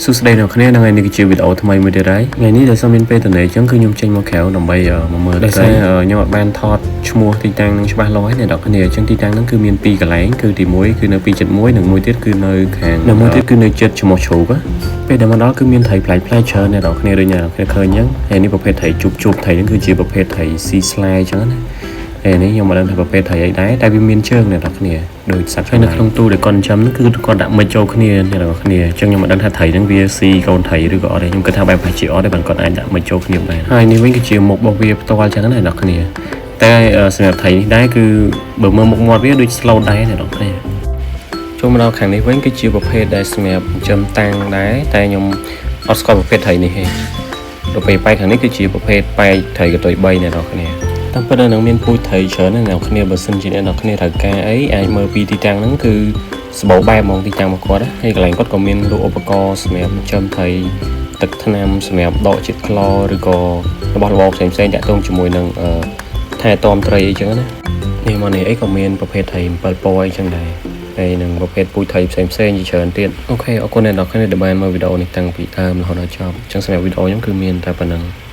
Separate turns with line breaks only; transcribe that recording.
សួស្តីអ្នកគ្នាថ្ងៃនេះគឺជាវីដេអូថ្មីមួយទៀតហើយថ្ងៃនេះដោយសារមានពេលទំនេរអញ្ចឹងគឺខ្ញុំចេញមកក្រៅដើម្បីមកមើលដោយសារខ្ញុំអត់បានថតឈ្មោះទីតាំងនឹងច្បាស់លាស់ទេអ្នកនរគ្នាអញ្ចឹងទីតាំងហ្នឹងគឺមានពីរកន្លែងគឺទី1គឺនៅ271និងមួយទៀតគឺនៅខាងនៅមួយទៀតគឺនៅជិតឈ្មោះជ្រូកពេលដែលមកដល់គឺមានត្រីប្លែកៗច្រើនអ្នកនរគ្នាដូចអ្នកនរគ្នាឃើញអញ្ចឹងហើយនេះប្រភេទត្រីជប់ជប់ត្រីហ្នឹងគឺជាប្រភេទត្រីស៊ីស្លែអញ្ចឹងណា ហើយនេះខ្ញុំមិនដឹងថាប្រភេទត្រីអីដែរតែវាមានជើងអ្នកនរគ្នាដូចសត្វហើយនៅក្នុងទូដែលគាត់ចិញ្ចឹមហ្នឹងគឺគាត់ដាក់មិនចូលគ្នាអ្នកនរគ្នាអញ្ចឹងខ្ញុំមិនដឹងថាត្រីហ្នឹងវាស៊ីកូនត្រីឬក៏អត់ទេខ្ញុំគិតថាបែបប្រហែលជាអត់ទេបានគាត់អាចដាក់មិនចូលគ្នាបានហើយនេះវិញគឺជាមុខរបស់វាផ្ទាល់អញ្ចឹងណាអ្នកនរគ្នាតែសម្រាប់ត្រីនេះដែរគឺបើមើលមុខមាត់វាដូច slow ដែរអ្នកនរគ្នាចូលមកដល់ខាងនេះវិញគឺជាប្រភេទដែលសម្រាប់ចិញ្ចឹមតាំងដែរតែខ្ញុំអត់ស្គាល់ប្រភេទត្រីនេះទេដល់ពេលប៉ែកខាងនេះគឺជាប្រភេទប៉ែកត្រីកន្ទុយ3អ្នកនរគ្នាតាមពិតនៅនឹងមានពូជត្រីច្រើនណាស់អ្នកនរគ្នាបើសិនជាអ្នកនរគ្នាត្រូវការអីអាចមើលពីទីតាំងហ្នឹងគឺសម្បូរបែបហ្មងទីតាំងរបស់គាត់ណាហើយកន្លែងគាត់ក៏មានលក់ឧបករណ៍សម្រាប់ចិញ្ចឹមត្រីទឹកថ្នាំសម្រាប់ដកជាតិក្លឬក៏របស់របរផ្សេងៗតាក់ទងជាមួយនឹងថែទាំត្រីអីចឹងណានេះមកនេះអីក៏មានប្រភេទត្រី7ពណ៌អីចឹងដែរហើយនឹងប្រភេទពូជត្រីផ្សេងផ្សេងៗជាច្រើនទៀត OK អរគុណអ្នកនរគ្នាដែលបានមើលវីដេអូនេះតាំងពីដើមរហូតដល់ចប់អញ្ចឹងសម្រាប់វីដេអូខ្ញុំគឺមានតែប៉ុណ្ណឹង។